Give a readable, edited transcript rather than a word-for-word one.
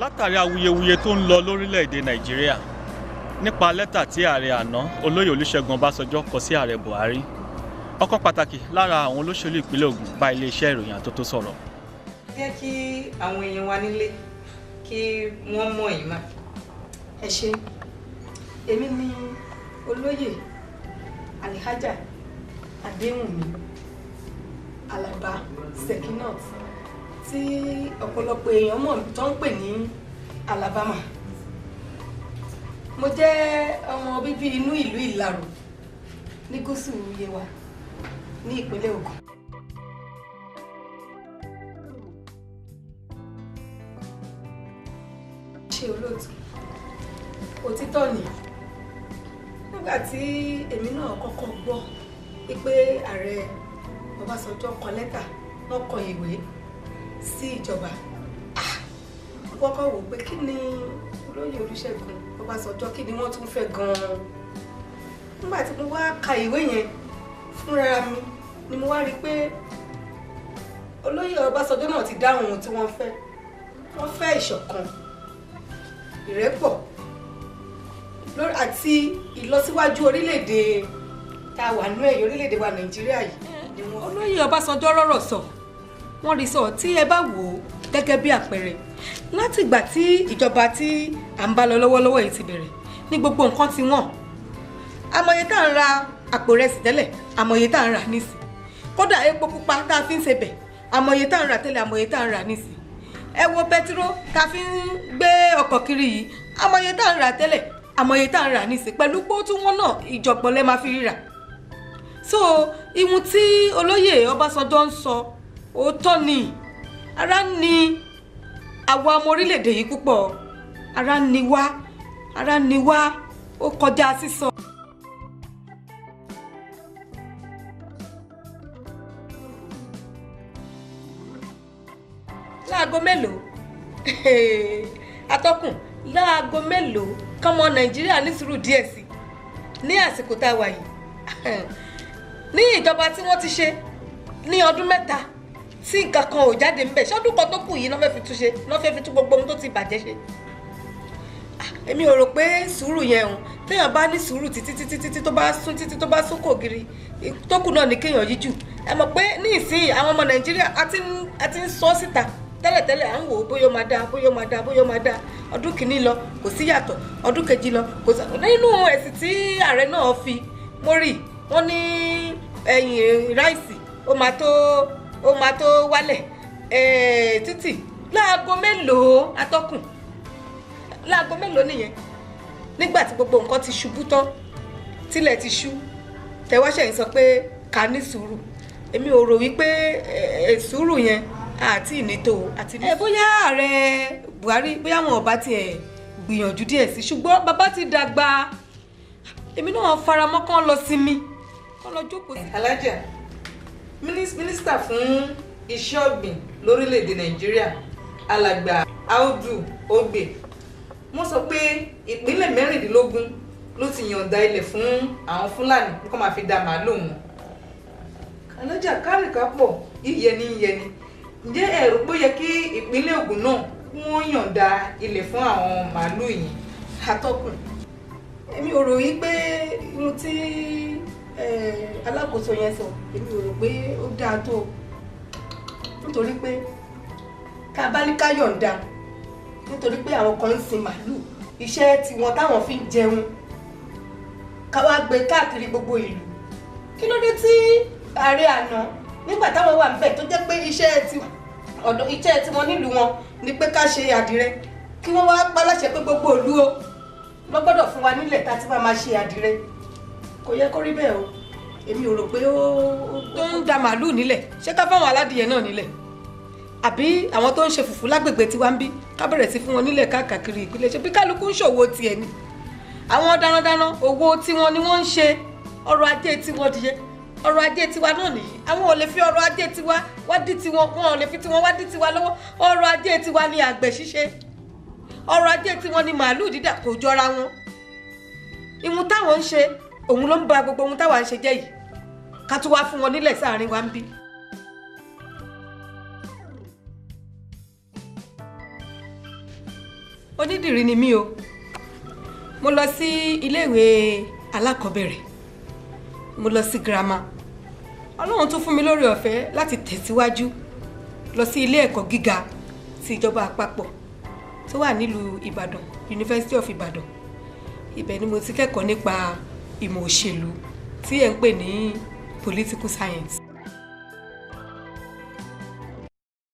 Látàrí awuyewuye tó ń lọ lórílẹ̀‐èdè Nàìjíríà nípa lẹ́tà tí ààrẹ àná olóyè Olúṣẹ́gun Ọbásanjọ́ kọ sí ààrẹ Buhari, ọ̀kan pàtàkì lára àwọn olóṣèlú ìpínlẹ̀ Ògùn bá iléeṣẹ́ ìròyìn Àtótó sọ̀rọ̀. Jẹ́ kí àwọn èèyàn wa nílé kí wọ́n mọ̀ yín mà. Ẹ ṣé, èmi ni olóyè Alhaja Adéwùnmí Alaba Sekinat tí ọ̀pọ̀lọpọ̀ èèyàn mọ̀ tó ń pè ní Alabama. Mo jẹ́ ọmọ bíbí inú ìlú Ìlarò ní gúúsù Yewa ní ìpínlẹ̀ Ògùn. Ṣé olóòtú, òtítọ́ ni nígbà tí èmi náà kọ́kọ́ gbọ́ pé ààrẹ Ọbásanjọ́ kọ lẹ́tà, wọ́n kọ ìwé sí ìjọba, mo kọ́kọ́ wò pé kí ni olóyè Olúṣẹ́gun Ọbásanjọ́, kí ni wọ́n tún fẹ́ gan-an. Nígbà tí mo wá ka ìwé yẹn fúnra mi ni mo wá rí i pé olóyè Ọbásanjọ́ náà ti dáhùn ohun tí wọ́n fẹ́. Wọ́n fẹ́ ìṣọ̀kan, ìrẹ́pọ̀ àti ìlọsíwájú orílẹ̀-èdè tá a wà nú ẹ̀yìn orílẹ̀-èdè wa Nàìjíríà yìí. Olóyè Ọbásanjọ́ rọ̀rọ̀ sọ, wọ́n rí sọ. Tí ẹ bá wò ó gẹ́gẹ́ bí àpẹẹrẹ, láti ìgbà tí ìjọba tí à ń bá lọ lọ́wọ́lọ́wọ́ yìí ti bẹ̀rẹ̀ ní gbogbo nǹkan ti wọ́n. Àmọye tá à ń ra àpò rẹsì tẹ́lẹ̀, àmọye tá à ń rà nísìn. Kódà epo pupa tá a fi ń sebẹ̀, àmọye tá à ń rà tẹ́lẹ̀, àmọye tá à ń rà nísìn. Ẹ wo pẹtiró tá a fi ń gbé ọkọ̀ kiri yìí, àmọye tá à ń rà tẹ́lẹ̀, àmọye tá à ń rà nísìn. Pẹ̀lú pé ó tún wọ́n náà, ìjọ̀gbọ̀n lẹ máa fi ríra. So ihun tí olóyè Ọbásanjọ́ ń sọ òótọ́ ni. Ara ni àwa ọmọ orílẹ̀-èdè yìí púpọ̀, ara ni wá, ara ni wá, ó kọjá sísọ. Láago mélòó atọ́kùn, láago mélòó kọ́mọ Nàìjíríà ní sùúrù díẹ̀ sí ní àsìkò tá a wà yìí, ní ìjọba tí wọ́n ti ṣe ní ọdún 3 tí nǹkan kan ò jáde ńbẹ̀. Ṣọ́dún kan tó kù yìí lọ́ fẹ́ fi túnṣe, lọ́ fẹ́ fi tún gbogbo ohun tó ti bàjẹ́ ṣe. Èmi ò rò pé sùúrù yẹn o. Téèyàn bá ní sùúrù títí títí títí tó bá sún títí tó bá sún kò giri tó kù náà ní kéèyàn yíjú. Ẹ mọ̀ pé ní ìsín àwọn ọmọ Nàìjíríà a ti ń sọ síta tẹ́lẹ̀tẹ́lẹ̀, à ń wò ó bóyá ó máa dáa, bóyá ó máa dáa, bóyá ó máa dáa. Ọdún kìíní lọ kò sí yàtọ̀, ọdún kejì lọ kò sí. Nínú èsì tí ààrẹ náà fi mo rí wọ́n ní ẹ̀yìn ráìsì ó máa tó wálẹ̀ títì. Láago mélòó atọ́kùn, láago mélòó nìyẹn? Nígbà tí gbogbo nǹkan ti ṣubú tán, tílẹ̀ ti ṣú, tẹwáṣẹ̀ ń sọ pé ká ní sùúrù. Èmi ò rò wípé sùúrù yẹn àti ìnítò àti ní. Bóyá ààrẹ Buhari, bóyá wọn ò bá tiẹ̀ gbìyànjú díẹ̀ sí, ṣùgbọ́n bàbá ti dàgbà, èmi náà faramọ́ kán lọ sinmi, kán lọ jókòó sí. Alhaja, mínísítà fún iṣẹ́ ọ̀gbìn lórílẹ̀‐èdè Nàìjíríà Alàgbà Audu Ogbe, wọ́n sọ pé ìpínlẹ̀ 16 ló ti yànda ilẹ̀ fún àwọn Fúlàní kó máa fi da màálù wọn. Alhaja, kárìkápọ̀ yíyẹni yíyẹni, ǹjẹ́ ẹ rò pé ó yẹ kí ìpínlẹ̀ Ògùn náà wọ́n yànda ilẹ̀ fún àwọn màálù yìí? Atọ́kùn, èmi ò rò wípé ohun tí alákòóso yẹn sọ, èmi ò rò pé ó dáa tó, nítorí pé ká bá ní ká yọ̀ǹda, nítorí pé àwọn kan ń sin màálù, iṣẹ́ tiwọn táwọn fi ń jẹun, ká wá gbé káàkiri gbogbo ìlú. Kí ló dé tí ààrẹ àná nígbà táwọn wà níbẹ̀ tó jẹ́ pé iṣẹ́ tiwọn nílùú wọn ni pé ká ṣe àdìrẹ, kí wọ́n wá pa láṣẹ pé gbogbo ìlú o wọ́n gbọ́dọ̀ fún wa nílẹ̀ tá a ti máa ṣe àdìrẹ? Kò yẹ kó rí bẹ́ẹ̀ o. Èmi ò rò pé ó tó ń da màálù nílẹ̀. Ṣé ká fáwọn aládìyẹ náà nílẹ̀? Àbí àwọn tó ń ṣe fùfú lágbègbè tiwa ń bí, ká bẹ̀rẹ̀ sí fún wọn nílẹ̀ káàkiri ìpínlẹ̀? Ṣe bí kálukú ń ṣòwò tiẹ̀ ni? Àwọn darandaran owó tiwọn ni wọ́n ń ṣe, ọrọ̀ ajé tiwọn dìye, ọrọ̀ ajé tiwa náà nìyí. Àwọn ò lè fi ọrọ̀ ajé tiwa wá dí tiwọn, wọn ò lè fi tiwọn wá dí tiwa lọ́wọ́. Ọrọ̀ ajé tiwa ni àgbẹ̀ ṣíṣe, ọrọ̀ ajé tiwọn ni màálù dídà, kò jọra wọn. Ìhun táwọn ń ṣe òun ló ń ba gbogbo ohun táwa ń ṣe jẹ́ yìí, ká tún wá fún wọn nílẹ̀ sáàrin wa ń bí. Onídìrí ni mí o. Mo lọ sí iléèwé alákọ̀ọ́bẹ̀rẹ̀, mo lọ sí girama. Ọlọ́run tún fún mi lórí ọ̀fẹ́ láti tẹ̀síwájú lọ sí ilé ẹ̀kọ́ gíga ti ìjọba àpapọ̀ tó wà nílùú Ìbàdàn, University of Ìbàdàn. Ibẹ̀ ni mo ti kẹ́kọ̀ọ́ nípa ìmọ̀ òṣèlú tí ẹ̀ ń pè ní political science.